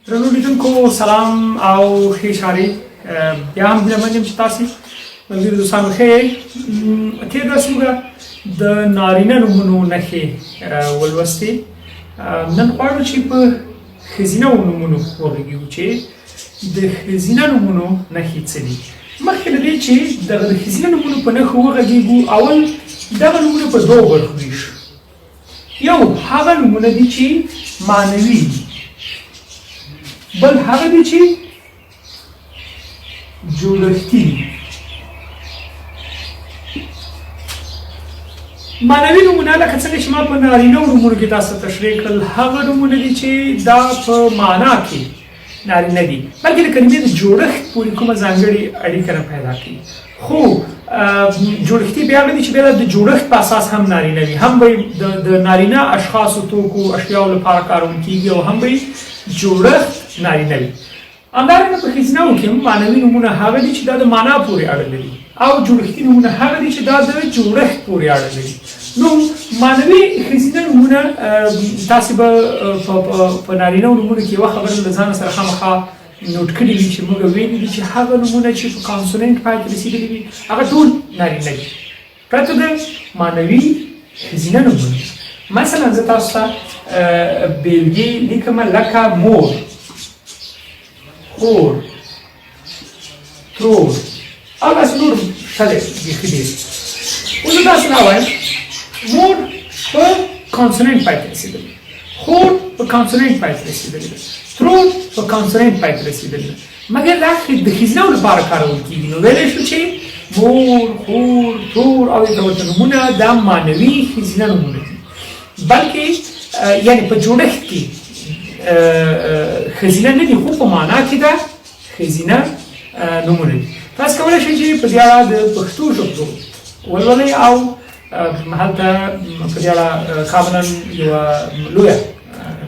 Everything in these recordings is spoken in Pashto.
درنو لیدونکو سلام او ښې چارې. بیا هم هیله مند یم چې تاسې ملګري دوستانو ښه یئ. تېر درس موږ د نارینه نومونو نښې ولوستې. نن غواړو چې په ښځینه نومونو وغږیږو چې د ښځینه نومونو نښې څه دي. مخکې له دې چې دغه د ښځینه نومونو په نښو وغږیږو، اول دغه نومونه په دوو برخو ویشو. یو هغه نومونه دي چې معنوي دي، بل هغه دي چې جوړښتي دي. معنوي نومونه لکه څنګه چې ما په نارینه نومونو کې تاسو ته تشریح کړل، هغه نومونه دي چې دا په معنا کې نارینه دي، بلکې د کلمې د جوړښت پورې کومه ځانګړې اړیکه نه پیدا کوي. خو جوړښتي بیا هغه دي چې بیا د جوړښت په اساس هم نارینه وي، هم به د نارینه اشخاصو، توکو، اشیاو لپاره کارول کیږي او هم به جوړښت نارینه وي. همدارنګه په ښځینهوو کې هم معنوي نومونه هغه دي چې دا د معنا پورې اړه لري او جوړښتي نومونه هغه دي چې دا د جوړښت پورې اړه لري. نو معنوي ښځینه نومونه تاسې به په نارینه نومونو کې یوه خبره له ځانه سره خامخا نوټ کړي وي چې موږ ویلي دي چې هغه نومونه چې په کانسوننټ پای ته رسېدلي وي هغه ټول نارینه دي، پرته د معنوي ښځینه نومونو. مثلا زه تاسو ته بېلګې لیکم لکه مور، خور، ترور او داسې نور شته دی، بیخي ډېر. اوس زه تاسو دا وایم، مور په کانسوننټ پای ته رسېدلې، خور په کانسوننټ پای ته رسېدلې ده، ترور په کانسوننټ پای ته رسېدلې ده، مګر دا د ښځینه لپاره کارول کېږي. نو ویلی شو چې مور، خور، ترور او دې ته ورته نومونه دا معنوي ښځینه نومونه دي، بلکې یعنې په جوړښت کې ښځینه نه دي، خو په معنا کې ده ښځینه نومونه دي. تاسو کولی شئ چې په دې اړه د پښتو ژبو ولولئ او هلته په دې اړه کاملا یوه لویه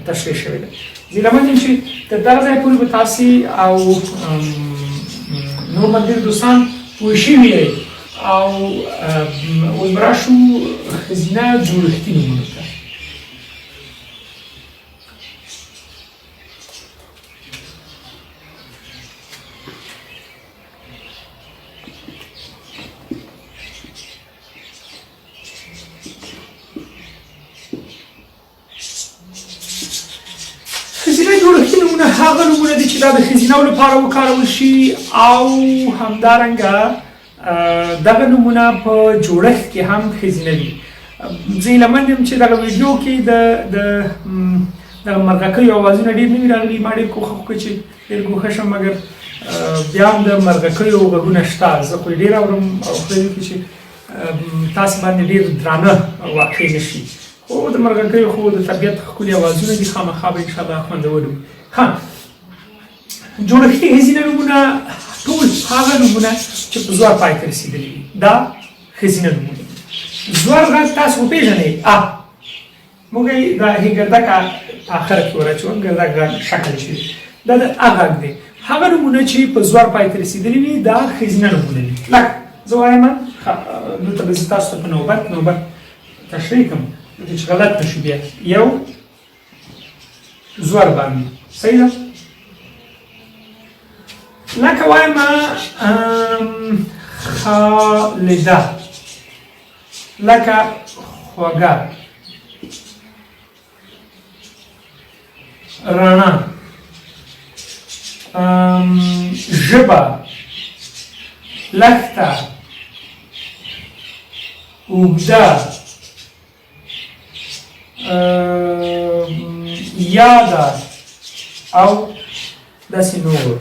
تشریح شوې ده. هیله مند یم چې تر دغه ځای پورې به تاسې او نور ملګري دوستان پوه شوي یئ. او اوس به راشو ښځینه جوړښتي نومونو ته. ښځینه جوړښتي نومونه هغه نومونه دي چې دا د ښځینه لپاره وکارول شي او همدارنګه دغه نومونه په جوړښت کې هم ښځینه وي. زه هیله مند یم چې دغه ویډیو کې د د دغه مرغکیو اوازونه ډېر نه وي راغلي. ما ډېر کوښښ وکړ چې ډېر ګوښه شم، مګر بیا هم د مرغکیو غږونه شته. زه خو یې ډېر اورم او خدای وکړي چې تاسې باندې ډېر درانه واقع نه شي. خو د مرغکیو خو د طبیعت ښکلي اوازونه دي، خامخا به انشاءالله خوندور وي. ښه، جوړښتي ښځینه نومونه ټول هغه نومونه چې په زور پای ته رسېدلي وي دا ښځینه نومونه دي. زور غږ تاسو وپېژنئ، ا موږ یې د هیګردکه په اخر کې ور اچوو، ګردک غږ شکل چې دا د ا غږ دی. هغه نومونه چې په زور پای ته رسېدلي وي دا ښځینه نومونه دي. لکه زه وایم، دلته به زه تاسو ته په نوبت نوبت تشریح کړم چې غلط نه شو. بیا یو زور باندې صحیح ده، لکه وایم خالده، لکه خوږه، رڼا، ژبه، لښته، اوږده، یاده او داسې نور.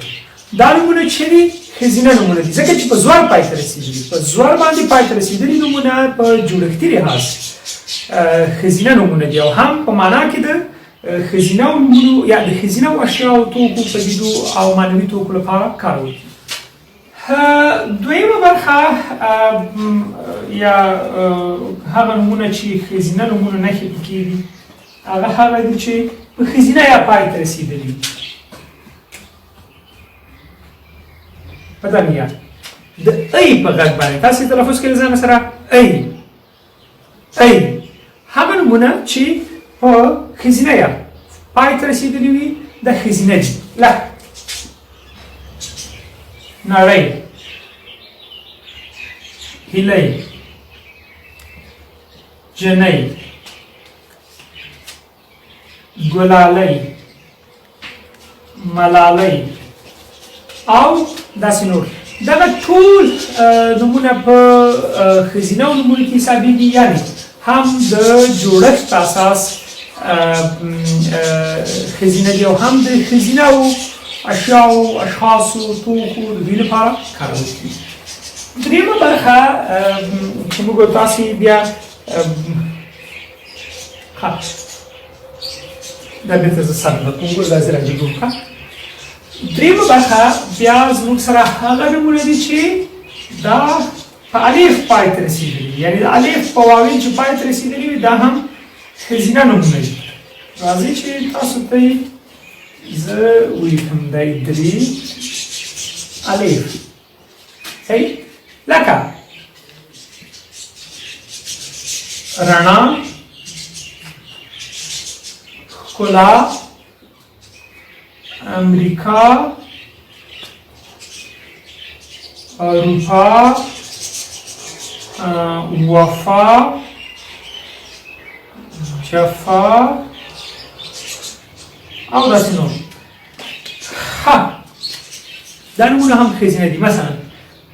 دا نومونه چې دي ښځینه نومونه دي، ځکه چې په زور پای ته رسېدلي، په زور باندې پای ته رسېدلي نومونه په جوړښتي لحاظ ښځینه نومونه دي او هم په معنا کې د ښځینه نومونو یا د ښځینه اشیاو، توکو، پدیدو او معنوي توکو لپاره کارول کېږي. دویمه برخه یا هغه نومونه چې ښځینه نومونه نښې پکې دي، هغه هغه دي چې په ښځینه یا پای ته رسېدلي، په دغه یا د ای په غږ باندې تاسې تلفظ کړئ ځان سره ای ای. هغه نومونه چې په ښځینه یا پای ته رسېدلي وي دا ښځینه دي، لکه نړۍ، هیلۍ، جنۍ، ګلالۍ، ملالۍ او داسې نور. دغه ټول نومونه په ښځینه نومونو کې حسابېږي، یعنې هم د جوړښت په اساس ښځینه دي او هم د ښځینه اشیاو، اشخاصو، توکو د دوی لپاره کارول کېږي. درېیمه برخه چې موږ تاسې بیا ښه دا بیرته زه سر نه کوم، ګوره داسې راجګوم. ښه، درېیمه برخه بیا زموږ سره هغه نومونه دي چې دا په الف پای ته رسېدلي، یعنې د الف په واوین چې پای ته رسېدلي وي دا هم ښځینه نومونه دي. راځئ چې تاسو ته یې زه ولیکم، دی درې الف، صحیح، لکه رڼا، ښکلا، امریکا، اروپا، وفا، جفا او داسې نور. ښه، دا نومونه هم ښځینه دي. مثلا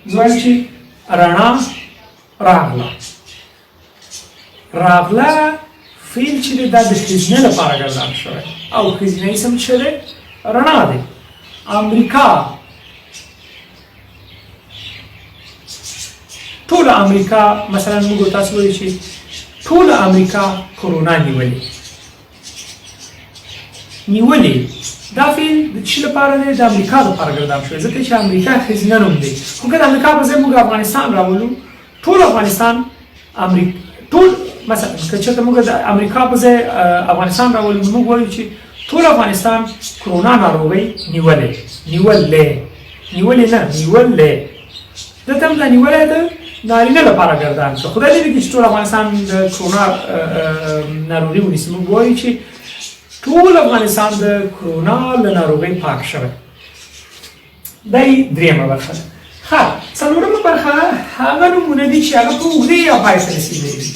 زه وایم چې رڼا راغله، راغله فعل چې دی دا د ښځینه لپاره ګردان شوی او ښځینه اسم چې دی رڼا دی. امریکا، ټوله امریکا، مثلا موږ تاسو وایو چې ټوله امریکا کرونا نیولې، نیولې دا فعل د څه لپاره دی؟ د امریکا لپاره ګردان شوی، ځکه چې امریکا ښځینه نوم دی. خو که د امریکا په ځای موږ افغانستان راولو، ټول افغانستان امریکا، ټول مثلا که چېرته موږ د امریکا په ځای افغانستان راولو، نو موږ وایو چې ټول افغانستان کرونا ناروغۍ نیولې، نیولې، نیولې نه نیولې، دلته هم دا نیولی د نارینه لپاره ګردان شو. خدای دې وکړي چې ټول افغانستان د کرونا ناروغي ونیسي. موږ وایو چې ټول افغانستان د کرونا له ناروغۍ پاک شوی. دا یې درېیمه برخه ده. ښه، څلورمه برخه هغه نومونه دي چې هغه په اوږدې یا پای ته رسېدلي دي.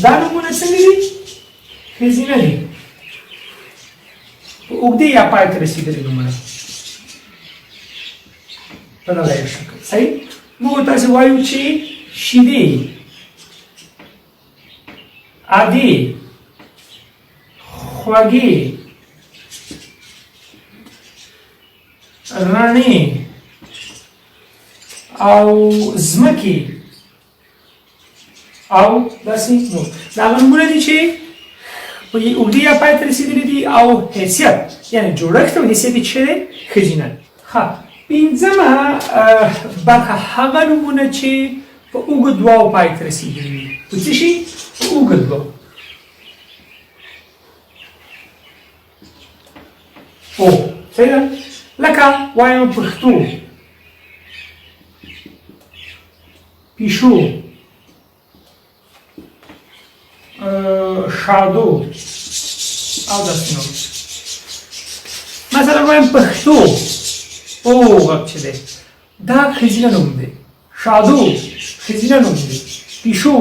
دا نومونه څنګه دي؟ ښځینه دي، په اوږدې یا پای ته رسېدلي نومونه په دغه یو شکل. صحیح، موږ تاسې وایو چې شیدې، ادې، خوږې، رڼې او ځمکې او داسې نور. دا هغه نومونه دي چې په اوږدې یا پای ته رسېدلي دي او حیثیت یعنې جوړښت او حیثیت یې څه دی؟ ښځینه. ښه، پنځمه برخه هغه نومونه چې په اوږد واو پای ته رسېدلي وي. په څه شي؟ په اوږد واو. او صحیح ده، لکه وایم پښتو، پیشو، شادو او داسې نور. مثلا وایم پښتو، او غږ چې دی دا ښځینه نوم دی، شادو ښځینه نوم دی، پیشو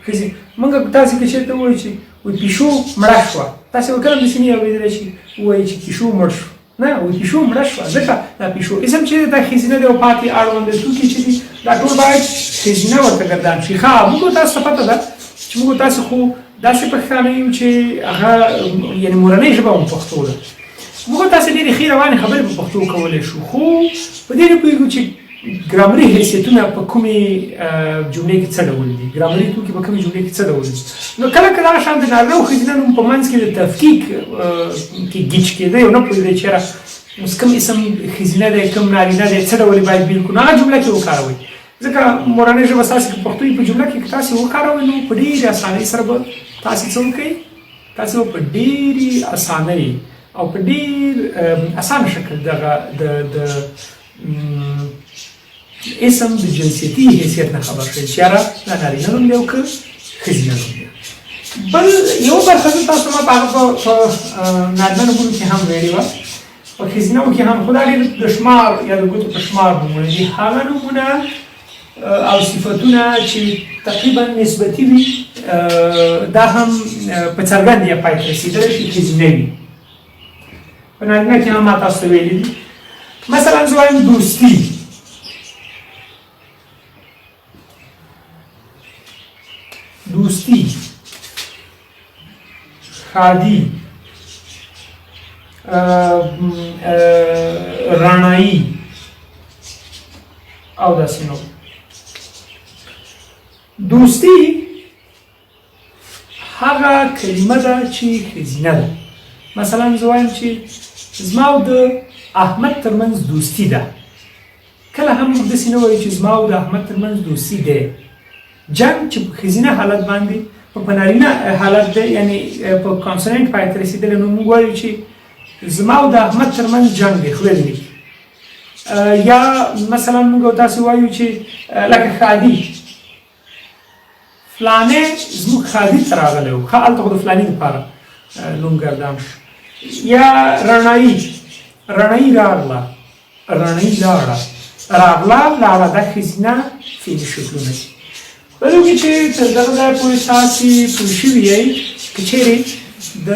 ښځینه. موږ تاسې که چېرته ووایو چې وایي پیشو مړه شوه، تاسې به کله هم داسې نه اورېدلی چې ووایي چې پیشو مړ شو، نه، وایي پیشو مړه شوه، ځکه دا پیشو اسم چې دی دا ښځینه دی او پاتې اړوند توکي چې دي دا ټول باید ښځینه ورته ګردان شي. ښه، موږ تاسو ته پته ده چې موږ تاسو خو داسې پښتانه یو چې هغه یعنې مورنۍ ژبه هم پښتو ده. موږ تاسو ډېرې ښې روانې خبرې په پښتو کولی شو، خو په دې نه پوهېږو چې ګرامري حیثیتونه په کومې جملې کې څه ډول دي، ګرامري توکي په کومې جملې کې څه ډول دي. نو کله کله هغه شان د نارینه او ښځینه نوم په منځ کې د تفکیک کې ګیچ کېدی او نه پوهېدی چې یاره اوس کوم اسم ښځینه دی، کوم نارینه دی، څه ډول یې باید بېل کړو، نو هغه جمله کې وکاروئ. ځکه مورنۍ ژبه ستاسې که پښتو وي، په جمله کې که تاسې وکاروئ نو په ډېرې اسانۍ سره به تاسې څه وکړئ، تاسې به په ډېرې اسانۍ او په ډېر اسانه شکل دغه د د اسم د جنسیتي حیثیت نه خبر شئ چې یاره دا نارینه نوم دی او که ښځینه نوم دی. بل یو برخه زه تاسو ما په هغه په نارینه نومونو کې هم ویلې وه، په ښځینه کې هم، خو دا ډېر د شمار یا د ګوتو په شمار نومونه دي. هغه نومونه او صفتونه چې تقریبا نسبتي وي، دا هم په څرګند یا پای ته رسېدلی شي، ښځینه وي. په نارینه کې هم ما تاسو ته ویلي دي، مثلا زه وایم دوستي، دوستي، ښادي، رڼایي او داسې نور. دوستي هغه کلمه ده چې ښځینه ده. مثلا زه وایم چې زما او د احمد ترمنځ دوستي ده. کله هم موږ داسې نه وایو چې زما او د احمد ترمنځ دوستي ده. جنګ چې په ښځینه حالت باندې په نارینه حالت دی، یعنی په consonant پای ته رسېدلی، نو موږ وایو چې زما او د احمد ترمنځ جنګ دی، خدای دې وکړي. یا مثلا موږ تاسو وایو چې لکه ښادي، فلانه زموږ ښادي ته راغلی و، ښه هلته خو د فلاني دپاره نوم ګردان شو. یا رڼایي، رڼایي راغله، رڼۍ لاړه، راغله لاړه، دا ښځینه فعلي شکلونه دي. په دې کې چې تر دغه ځایه پورې تاسې پوه شوي یئ، که چیرې د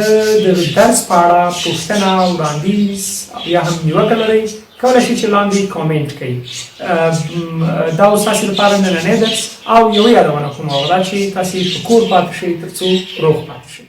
دغه درس په اړه پوښتنه، وړاندیز او یا هم نیوکه لرئ، کولی شئ چې لاندې کامنټ کړئ. دا اوس تاسې لپاره نننی درس او یوه یادونه کوم، او دا چې تاسې په کور پاتې شئ تر څو روغ پاتې شئ.